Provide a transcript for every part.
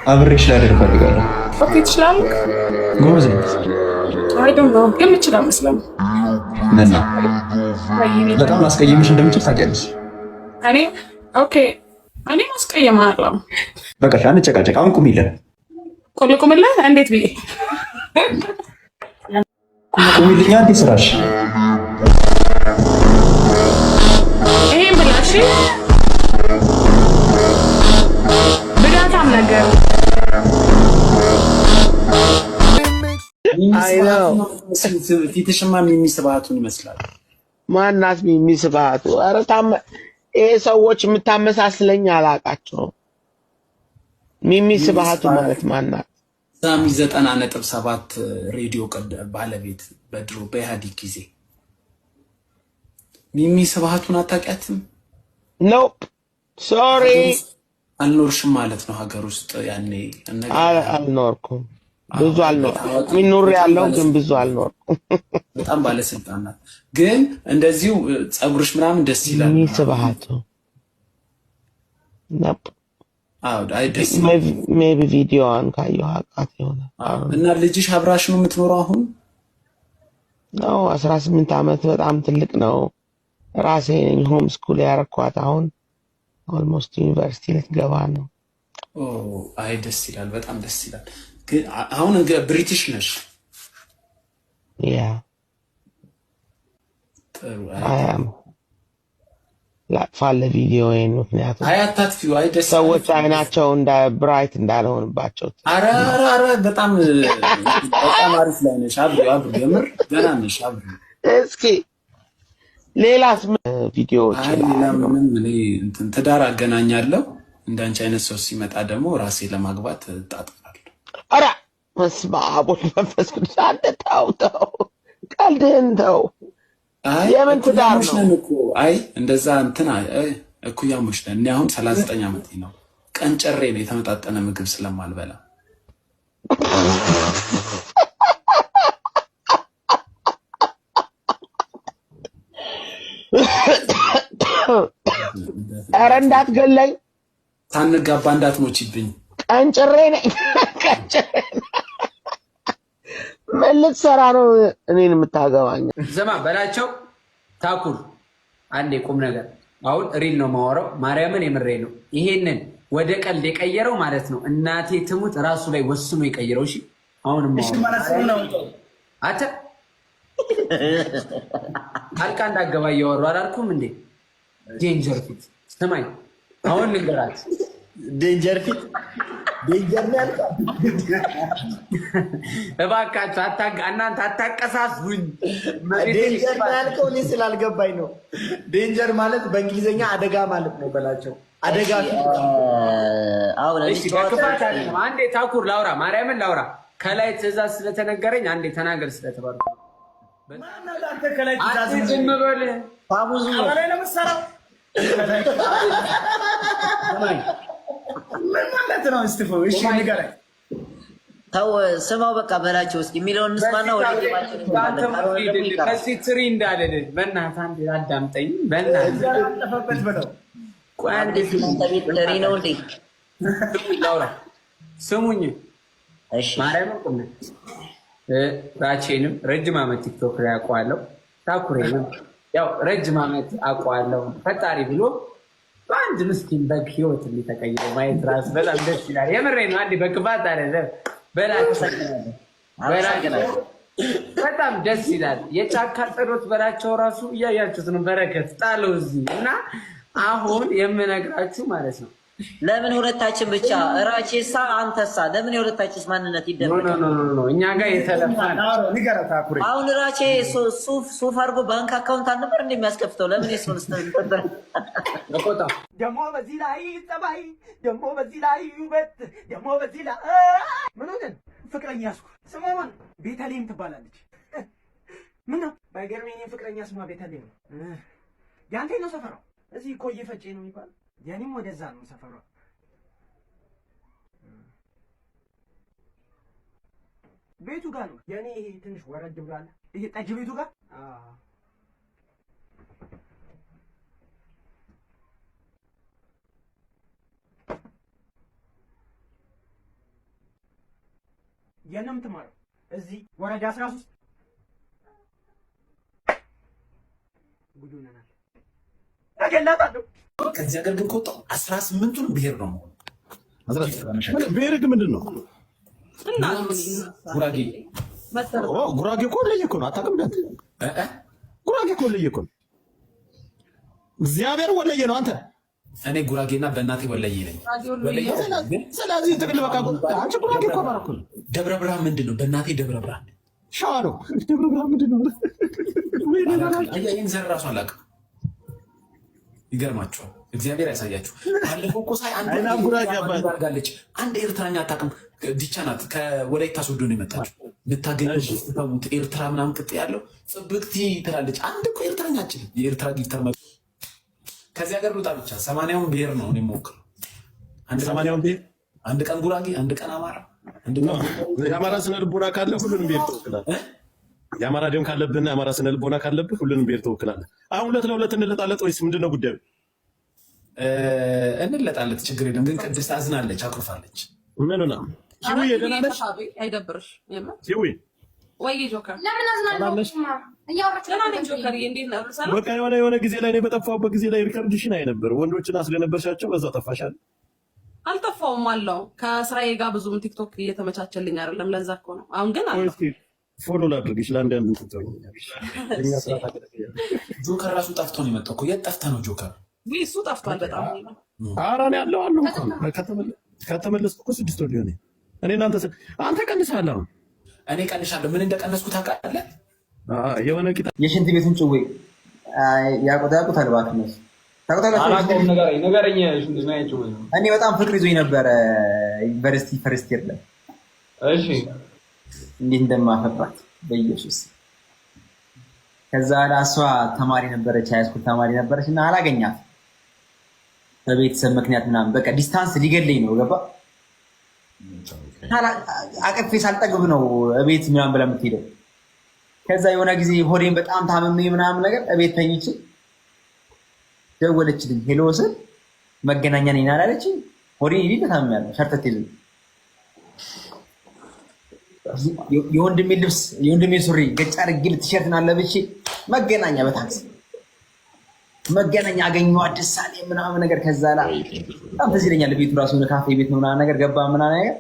አብሬሽ ላደር እፈልጋለሁ። Okay፣ ትችላለህ? ጎበዝ ነኝ። I don't know፣ ግን የምችል አይመስለኝም። ምን ነው በጣም ላስቀይምሽ እንደምችል ታውቂያለሽ። እኔ okay፣ እኔ ማስቀየምሃለሁ። በቃ አንጨቃጨቅ። አሁን ቁሚልን። ቁምልህ እንዴት ብዬ? ቁሚልኛ። እንዴ ስራሽ ይሄን ብላ። እሺ፣ ብዳታም ነገር። አይ ነው። ፊትሽማ ሚሚ ስብሃቱን ይመስላል። ማናት ሚሚ ስብሃቱ? ኧረ ይሄ ሰዎች የምታመሳስለኝ አላውቃቸውም። ሚሚ ስብሃቱ ማለት ማናት? ሳሚ 90.7 ሬዲዮ ባለቤት፣ በድሮ በኢህአዴግ ጊዜ። ሚሚ ስብሃቱን አታውቂያትም? Nope, sorry. አልኖርሽም ማለት ነው ሀገር ውስጥ ያኔ። አልኖርኩም። ብዙ አልኖርኩም። ኑር ያለው ግን ብዙ አልኖርኩም። በጣም ባለስልጣን ናት። ግን እንደዚሁ ፀጉርሽ ምናምን ደስ ይላል። ሚሚ ስብሃቱ፣ nope. አዎ፣ አይ ደስ ይላል። Maybe ቪዲዮዋን ካየሁ አውቃት ይሆናል። እና ልጅሽ አብራሽ ነው የምትኖረው አሁን? ነው፣ 18 ዓመት፣ በጣም ትልቅ ነው። ራሴ ነኝ home school ያረኳት። አሁን almost ዩኒቨርሲቲ ልትገባ ነው። ኦ፣ አይ ደስ ይላል፣ በጣም ደስ ይላል። ግን አሁን ብሪቲሽ ነሽ? Yeah. ጥሩ። I am. ላጥፋለ ቪዲዮዬን፣ ምክንያቱም አይ አታጥፊው። አይ ደስ ሰዎች አይናቸው እንደ bright እንዳልሆንባቸው። ኧረ ኧረ ኧረ፣ በጣም በጣም አሪፍ ላይ ነሽ። አብሪ አብሪ፣ የምር ገና ነሽ። አብሪ። እስኪ ሌላስ ምን ቪዲዮዎች? አይ ሌላ ምንም፣ እኔ እንትን ትዳር አገናኛለሁ። እንዳንቺ አይነት ሰው ሲመጣ ደግሞ ራሴ ለማግባት እጣጣራለሁ። ኧረ በስመ አብ ወወልድ ወመንፈስ ቅዱስ። አንተ ተው ተው፣ ቀልድህን ተው። አይ የምን ትዳር እኩያሞች ነው? ነን እኮ። አይ እንደዛ እንትን አይ እኩያሞች ነን። እኔ አሁን 39 ዓመቴ ነው። ቀንጨሬ ነው የተመጣጠነ ምግብ ስለማልበላ። ኧረ እንዳትገለኝ። ሳንጋባ እንዳትሞቺብኝ። ቀንጭሬ ነኝ፣ ቀንጭሬ ነኝ። ምን ልትሰራ ነው እኔን የምታገባኝ? ስማ በላቸው ታኩር፣ አንዴ ቁም ነገር፣ አሁን real ነው ማወራው። ማርያምን የምሬ ነው። ይሄንን ወደ ቀልድ የቀየረው ማለት ነው እናቴ ትሙት ራሱ ላይ ወስኖ የቀየረው። እሺ አሁን አንተ አልቃ እንዳገባ እያወሩ አላልኩም እንዴ? Danger ፊት ስማኝ፣ አሁን ልንገራት። Danger ፊት፣ danger ነው ያልከው። እባካችሁ እናንተ አታቀሳስቡኝ። Danger ነው ያልከው እኔ ስላልገባኝ ነው። Danger ማለት በእንግሊዝኛ አደጋ ማለት ነው በላቸው። አደጋ ፊት። አሁን እኔ እሺ ጨዋታ በክፋት አይደለም። አንዴ ታኩር ላውራ፣ ማርያምን ላውራ። ከላይ ትእዛዝ ስለተነገረኝ አንዴ ተናገር ስለተባልኩ ነው። ማነው ለአንተ ከላይ ትእዛዝ? አንተ ዝም በል። ፋሙዙ ነው። ላይ ነው የምትሰራው? ስማኝ፣ ምን ማለት ነው? እስጢፎ እሺ ንገረኝ። ተው ስማው፣ በቃ በላቸው እስኪ የሚለውን እንስማና ወደ game ኣችን እንገባለን። ካልሆነ ደግሞ ይቀራል። ከዚህ ትሪ እንዳልልህ በእናትህ አንዴ አዳምጠኝ። በእናትህ አለፈበት ብለው። ቆይ አንዴ። አንተ ቤት ትሪ ነው እንዴ? ስሙኝ ላውራ፣ ስሙኝ። እሺ። ማርያምን ቁም ራቼንም ረጅም ዓመት ቲክቶክ ላይ አውቀዋለሁ። ታኩሬንም ያው ረጅም ዓመት አውቀዋለሁ። ፈጣሪ ብሎ በአንድ ምስኪን በግ ህይወት እንዲተቀይሮ ማየት ራሱ በጣም ደስ ይላል። የምሬ ነው። አንዴ በክፋት አይደለም በላቸው፣ አመሰግናለሁ። በጣም ደስ ይላል። የጫካ ጸሎት በላቸው ራሱ እያያችሁት ነው። በረከት ጣለው እዚህ እና አሁን የምነግራችሁ ማለት ነው። ለምን ሁለታችን ብቻ? እራቼሳ አንተሳ ለምን የሁለታችንስ ማንነት No. ይደበቃል? No, no, no, እኛ ጋር የተለፋ ነው። ንገረው ታኩሬ። አሁን እራቼ ሱፍ ሱፍ አድርጎ ባንክ account አልነበር እንደሚያስከፍተው? ለምን የሱን በቆጣ ደግሞ በዚህ ላይ ጸባይ፣ ደግሞ በዚህ ላይ ውበት፣ ደግሞ በዚህ ላይ ምን ሆነን ፍቅረኛ ያዝኩ። ስሟ ማን? ቤተልሔም ትባላለች። ምን ነው ባይገርምህ የእኔም ፍቅረኛ ስሟ ቤተልሔም ነው። ያንተ ነው ሰፈሯ? እዚህ እኮ እየፈጬ ነው የሚባለው። የኔም ወደዛ ነው ሰፈሯ። ቤቱ ጋር ነው የኔ። ይሄ ትንሽ ወረድ ብሏል። ይሄ ጠጅ ቤቱ ጋር። አዎ። የት ነው የምትማረው? እዚህ ወረዳ 13። ጉድ ሆነናል። እገላታለሁ። ከዚህ ሀገር ግን ከወጣሁ 18ቱን ብሔር ነው መሆኑ። ብሔር ግን ምንድን ነው? ጉራጌ። ጉራጌ እኮ ለየ እኮ ነው። አታውቅም? እንደ አንተ ጉራጌ እኮ ለየ እኮ ነው። እግዚአብሔር ወለየ ነው አንተ። እኔ ጉራጌና በእናቴ ወለየ ነኝ። ስለዚህ ጥቅል በቃ አንቺ ጉራጌ እኮ አማራ እኮ ነው። ደብረ ብርሃን ምንድን ነው? በእናቴ ደብረ ብርሃን ሸዋ ነው። ደብረ ብርሃን ምንድን ነው? ይህን ዘር ራሱ አላውቅም። ይገርማቸዋል። እግዚአብሔር ያሳያችሁ። ባለፈው እኮ ሳይ አንድ አድርጋለች። አንድ ኤርትራኛ አታውቅም። ዲቻ ናት። ከወላይታ ሶዶ ነው የመጣችው። የምታገኘው ኤርትራ ምናምን ቅጥ ያለው ጽብቅቲ ትላለች። አንድ እኮ ኤርትራኛ አችልም። የኤርትራ gifter ከዚህ ሀገር ልውጣ ብቻ 80ውን ብሔር ነው እኔ የምወክለው። 80ውን ብሔር፣ አንድ ቀን ጉራጌ፣ አንድ ቀን አማራ። የአማራ ስነ ልቦና ካለ ሁሉንም ብሔር ትወክላለህ። የአማራ ደም ካለብህና የአማራ ስነ ልቦና ካለብህ ሁሉንም ብሔር ትወክላለህ። አሁን 2 ለ2 እንለጣለጥ ወይስ ምንድን ነው ጉዳዩ? እንለጣለት ችግር የለም። ግን ቅድስት አዝናለች፣ አኩርፋለች። ምን ሆና? ኪዊ ደህና ነሽ? አይደብርሽ? ኪዊ ወይ ጆከር ለምን አዝናለሁ? ደህና ነኝ ጆከር፣ እንዴት ነህ? ሰላም። በቃ የሆነ ጊዜ ላይ እኔ በጠፋሁበት ጊዜ ላይ record ሽን አይ ነበር። ወንዶችን አስደነበርሻቸው፣ በዛ ጠፋሻል። አልጠፋውም አለው። ከስራዬ ጋር ብዙም ቲክቶክ እየተመቻቸልኝ አይደለም። ለዛ እኮ ነው። አሁን ግን አለው። Follow ላድርግሽ ለአንድ አንድ እንትን ትሆኛለሽ። እኛ ስራ ታገለግያለሽ። ጆከር ራሱ ጠፍቶ ነው የመጣው እኮ። የት ጠፍተህ ነው ጆከር? እሱ ጠፍቷል በጣም። ኧረ እኔ አለሁ አለሁ እኮ ከተመለስኩ እኮ 6 ወር ሊሆነኝ። እኔ እናንተ አንተ ቀንሰሃል አሁን። እኔ ቀንሻለሁ። ምን እንደቀነስኩ ታውቃለህ? የሆነ ቂጣ የሽንት ቤቱን ጭዌ ያውቁታል። እባክህ እነሱ ታውቁታላችሁ። እኔ በጣም ፍቅር ይዞኝ ነበረ ዩኒቨርሲቲ first year ላይ። እሺ፣ እንዴት እንደማፈቅራት በኢየሱስ። ከዛ እሷ ተማሪ ነበረች፣ high school ተማሪ ነበረች እና አላገኛት በቤተሰብ ምክንያት ምናምን በቃ distance ሊገለኝ ነው። ገባ አቅፌ ሳልጠግብ ነው እቤት ምናምን ብላ የምትሄደው። ከዛ የሆነ ጊዜ ሆዴን በጣም ታመሜ ምናምን ነገር እቤት ተኝቼ ደወለችልኝ። Hello ስል መገናኛ ነኝ አላለችኝ። ሆዴን ይሊ ታምሜያለሁ፣ ሸርተት ይዞኝ የወንድሜ ልብስ የወንድሜ ሱሪ ገጭ አድርጌ ቲሸርትን አለብሼ መገናኛ በታክሲ መገናኛ አገኘኋት ደስ አለኝ ምናምን ነገር። ከዛ ላ በጣም ትዝ ይለኛል ቤቱ ራሱ የሆነ ካፌ ቤት ነው ምናምን ነገር ገባ ምናምን ነገር።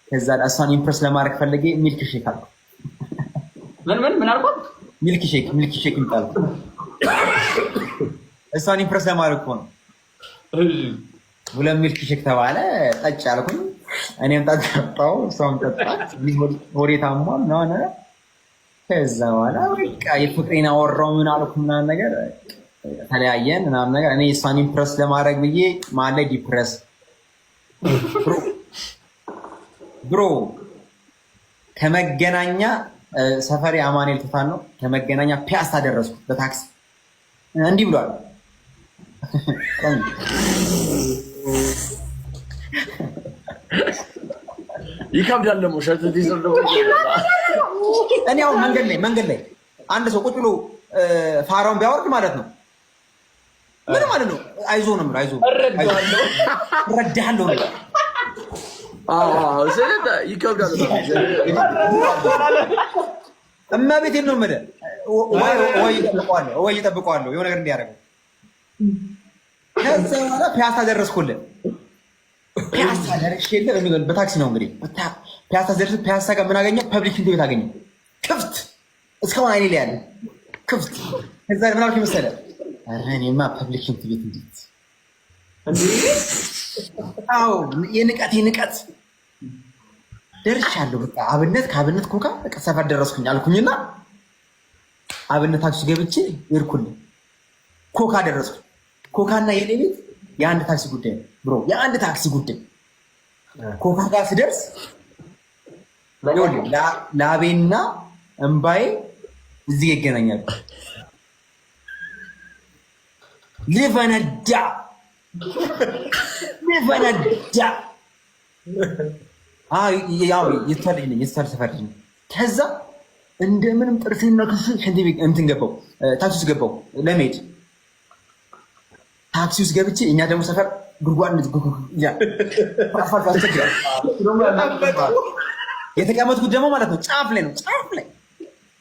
ከዛ ላ እሷን impress ለማድረግ ፈልጌ milkshake አልኩ። ምን ምን ምን አልኳት? Milkshake milkshake የሚባል እሷን impress ለማድረግ እኮ ነው። ሁለት milkshake ተባለ። ጠጭ አልኩኝ። እኔም ጠጣሁ፣ እሷም ጠጣች። ሆዴ ታሟል ምናምን ነገር። ከዛ በኋላ በቃ የፍቅሬን አወራው ምን አልኩ ምናምን ነገር ተለያየን ምናምን ነገር። እኔ እሷን impress ለማድረግ ብዬ መሀል ላይ depress bro ከመገናኛ ሰፈሬ አማኑኤል ቶታል ነው። ከመገናኛ ፒያሳ ደረስኩ በታክሲ እንዲህ ብሏል። ይከብዳል ደግሞ ሸርተቴ ስር ደግሞ። እኔ አሁን መንገድ ላይ አንድ ሰው ቁጭ ብሎ ፋራውን ቢያወርድ ማለት ነው ምን ማለት ነው? አይዞ ነው የምለው። አይዞ እረዳሃለሁ ነው። ይከብዳል። እመቤቴን ነው የምልህ። ወይ እጠብቀዋለሁ የሆነ ነገር እንዲያደርገው። ከዛ በኋላ ፒያሳ ደረስኩልህ። ፒያሳ ደርሼልህ በታክሲ ነው እንግዲህ ፒያሳ ደርስ ፒያሳ ጋር ምን አገኘ? Public ሽንት ቤት አገኘ። ክፍት እስካሁን አይኔ ላይ ያለ ክፍት። ከዛ ምን አልኩኝ መሰለህ? ኧረ እኔማ public ሽንት ቤት እንዴት! አዎ የንቀት የንቀት ደርሻለሁ። በቃ አብነት ከአብነት ኮካ በቃ ሰፈር ደረስኩኝ አልኩኝና አብነት ታክሲ ገብቼ ሄድኩልህ። ኮካ ደረስኩ። ኮካና የኔ ቤት የአንድ ታክሲ ጉዳይ ነው bro፣ የአንድ ታክሲ ጉዳይ። ኮካ ጋር ስደርስ ላቤና እምባዬ እዚህ ይገናኛሉ። ልፈነዳ ልፈነዳ። ያው የተሰር ልጅ ነኝ፣ የተሰር ሰፈር ልጅ ነኝ። ከዛ እንደምንም ጥርሴን ነክሼ ሽንት ቤት እንትን ገባው፣ ታክሲ ውስጥ ገባው ለመሄድ። ታክሲ ውስጥ ገብቼ እኛ ደግሞ ሰፈር ጉድጓድ አስፋልት ያስቸግራል። የተቀመጥኩት ደግሞ ማለት ነው ጫፍ ላይ ነው፣ ጫፍ ላይ።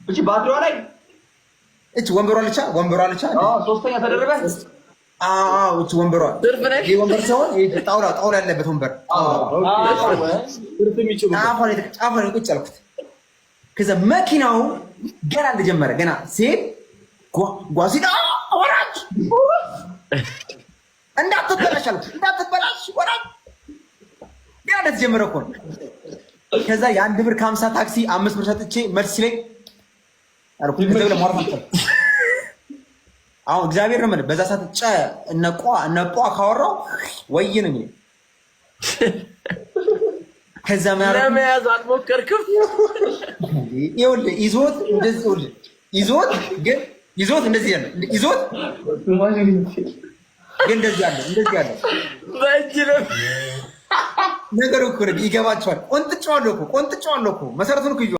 እቺ ባትሪዋ ላይ። እች ወንበሯ ልቻ፣ ወንበሯ ልቻ። ሶስተኛ ተደርበህ? አዎ፣ እች ወንበሯ፣ ይሄ ወንበር ሳይሆን ይሄ ጣውላ፣ ጣውላ ያለበት ወንበር፣ ጫፏ ላይ ቁጭ አልኩት። ከዛ መኪናው ገና እንደጀመረ፣ ገና ሲሄድ ጓ ሲል ወራጅ፣ እንዳትበላሽ አልኩት፣ እንዳትበላሽ ወራጅ። ገና እንደተጀመረ እኮ ነው። ከዛ የ1 ብር ከ50 ታክሲ 5 ብር ሰጥቼ መልስ ሲለኝ አልኩት። ከዛ ብለህ ማውራት አልቻልኩም። አሁን እግዚአብሔር ነው የምልህ፣ በዛ ሰዓት ጨ እነ ቋ እነ ጧ ካወራው ወይ ነው የሚለኝ። ከዛ ምን አደረኩኝ? ለመያዝ አልሞከርክም? ይኸውልህ ይዞት እንደዚህ፣ ይኸውልህ ይዞት ግን፣ ይዞት እንደዚህ ያለ፣ ይዞት ግን እንደዚህ ያለ፣ እንደዚህ ያለ። በእጅ ነው። ነገሩ እኮ ነው፣ ይገባቸዋል። ቆንጥጬዋለሁ እኮ፣ ቆንጥጬዋለሁ እኮ፣ መሰረቱን እኮ ይዤዋለሁ።